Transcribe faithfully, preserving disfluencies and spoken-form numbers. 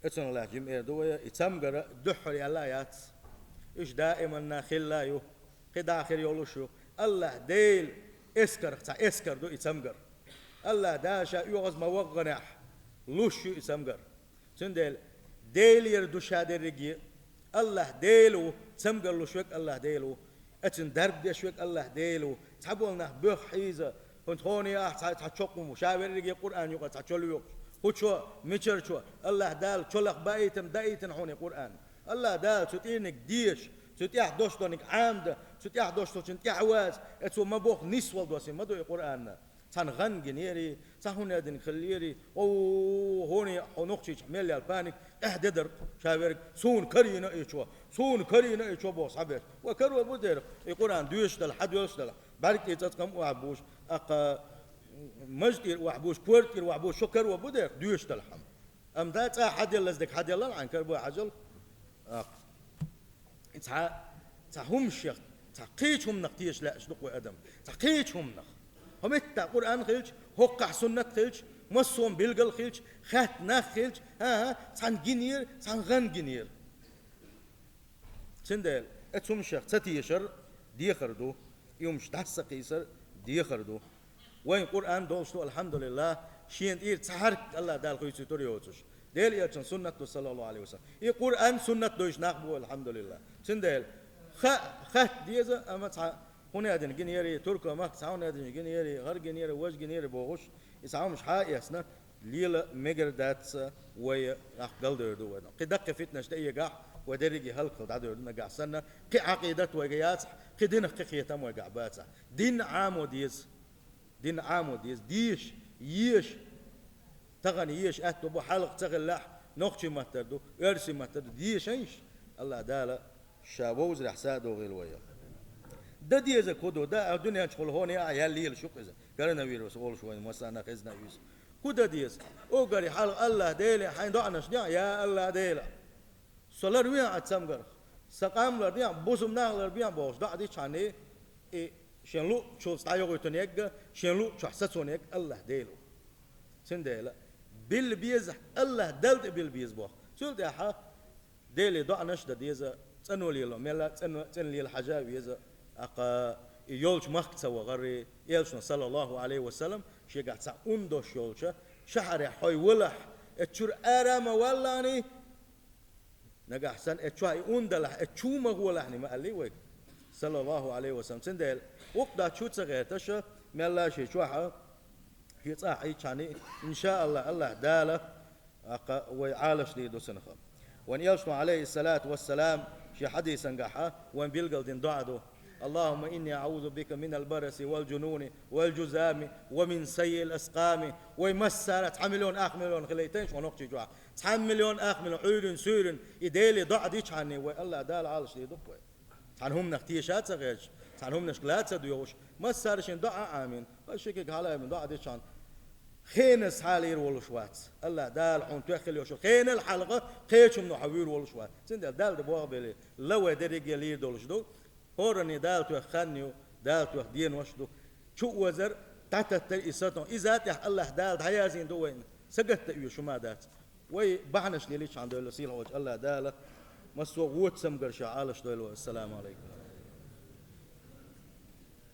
Эцунах лаьцна жима эр ду вай, и цамгар дуьххьара яьлла а яц. Уьш даиманна хилла а ю, кхидӀа а хир йолуш ю. АллахӀ Делан эскарх цхьа эскар ду и цамгар. АллахӀ Дала Ша оьгӀаз ма-вахханехь луш ю и цамгар. Цундела Делера ду ша дерриге. АллахӀ Дела ву, цамгар луш верг АллахӀ Дела ву. Эцунна дарба деш верг АллахӀ Дела ву. Цхьаболу нах боьху хьийза, хӀунда хӀоне ахь цхьа, цхьа чо кху ма ву, ша верриге Къуръан юкъа цхьа чо лоьхуш. ХӀун чо, мичара чо, АллахӀ Дала чолах баийтина, даийтина хьуна и Къуръан. АллахӀ Дала цу тӀерниг деша, цу тӀехь дош дониг Ӏамда, цу тӀехь дош долчун тӀехь ваза, эцо ма боху нисвала досий ма ду и Къуръанна. Цхьана гӀан гинерий, цхьа хӀун а диниг хиллерий, о, хӀуне хьо нохчийчохь мел яьлла паник, къаьхьа де дара ша верг, суна карийна и чо, суна карийна и чо боху схьаберш. Вай каро бу дерг, и Къуръан доьшуш дала, хьан доьшуш дала, бӀаьрг тӀера цӀа цкъам охьабуш, аккха маж тӀера охьабуш, кор тӀера охьабуш, шо каро бу дерг, доьшуш дала хьан. Амма да цӀа хьан деллаз дерг хьан деллал хьан карбо хьажал, аккха. Цхьа, цхьа хӀумнех, цхьа кхечу хӀумнах теша лаьаш ду-кх вай адам. Цхьа кхечу хӀумнах. ХӀо меттахь Къуръан хилча, хӀокхахь суннат хилча, массо а билгал хилча, хатта нах хилча, хӀан-хӀа, цхьана гинера, цхьана гӀан гинера. Цундела, эцу хӀумнех ца тешар дехар ду, и хӀумнаш дӀаса ца кхийсар дехар ду. Вайн Къуръан долуш ду, алхьамдулиллахӀ, шена тӀера цхьа хьарк АллахӀ Дала хуьйцуьйтур йоцуш. Делан Элчан суннат ду, саллаллаху Ӏалайхи ва саллам. И Къуръан суннат доьшуш нах бу вай, алхьамдулиллахӀ. Цундела ха-, хатта деза, амма цхьа хӀун а диниг гинерий, турко махка цхьа хӀун а диниг гинерий, гӀар гинерий, важа гинерий бохуш, и цхьа хӀумнаш хьа а эцна, лела мегар дац вай, нах галдевр ду вай. Кхин даккхий фитнаш тӀеэгахь, вай дерриге хӀаллакьхила дӀадевр ду нагахь санна, кхин Ӏакъидат вайга яцахь, кхин динах кхин кхетам вайгахь бацахь. Дин Ӏамо деза. Дин Ӏамо деза, деша, еша. Тахана еша аьтто бу, хьалха ца хиллехь, нохчийн маттара ду, оьрсийн маттара ду, дешайша. АллахӀ Дала Ша вовзарехь са а догӀийла вай. Дан деза кху ду, дан а дуьнен чухула хӀоне а яьлла лелаш ю-кх иза. Коронавирус олуш вайна массарна а хезна а ю иза. Кху дан деза? Уггаре хьалха АллахӀ Деле хьайн доӀанаш дехьа, я АллахӀ Дела! Со ларвехьа цамгарх, сан къам лардехьа, бусулба нах ларбехьа бохуш доӀа дичхьана, и шен луъучул дӀайохуьйтун егга, шен луъучохь сацун егга АллахӀ Дела ву. Цундела билла беза, АллахӀ Далла тӀе билла беза боху. Цул тӀаьхьа Деле доӀанаш а дан деза, цӀано лело мелла, цӀано, цӀена лела хьажа а веза, аккха и йолчу махка ца вахара, Элчано, саллаллаху Ӏалайхи ва саллам, шегахь цхьа ун дош йолчу шахьарехь хьо валахь, эцу чуьра ара а ма валлахьний, нагахь санна, эцу чохь и ун далахь, эцу чу ма гӀолахьний ма аллий вайга, саллаллаху Ӏалайхи ва саллам. Цундела, вукху дац чу ца гӀерташ, мелла шен чохь, шен цӀахь Ӏийчхьана, иншааллахӀ, АллахӀ Дала, аккха вай Ӏалаш дийр ду цунах. Вайн Элчано, Ӏалайхиссалату вассалам, шен хьадисангахь вайн билгал дина доӀа ду: «اللهم إني أعوذ بك من البرص والجنون والجذام ومن سيء الأسقام». Вай массара а цхьа миллион, ах миллион хилийтайша вайн нохчийн чохь. Цхьа миллион, ах миллион, Ӏуьйрин, суьйрин, и Деле доӀа дичхьана, вай АллахӀ Дала Ӏалаш дийр ду-кх вай. Цхьана хӀуманах теша а ца гӀерташ, цхьана хӀуманашка ла а ца доьгӀуш, массара а шен доӀа а Ӏамийна, аш ши кхиг хьала а Ӏамийна, доӀа дичхьана, хеназа хьалийра волуш вац. АллахӀ Дала хьуна тоьхна хила йолуш йолу хенал хьалха кхечу хӀумано хьо вуьйр волуш вац. Цундела Далла тӀе болх белахь, ла вай дерриге лийр долуш ду. ХӀоранна Дала тоьхна хан ю, Дала тоьхна денош ду. Чу озар, дӀататтар и сатон. Иза тӀехь АллахӀ Дала дӀаяздина ду вайна. Сагатдан оьшу хӀума дац. Вай бахьанаш лелийчхьана дойла сийлахьчу АллахӀ Дала массо а вочу цамгаршкахь Ӏалаш дойла. Ассаламу Ӏалайкум.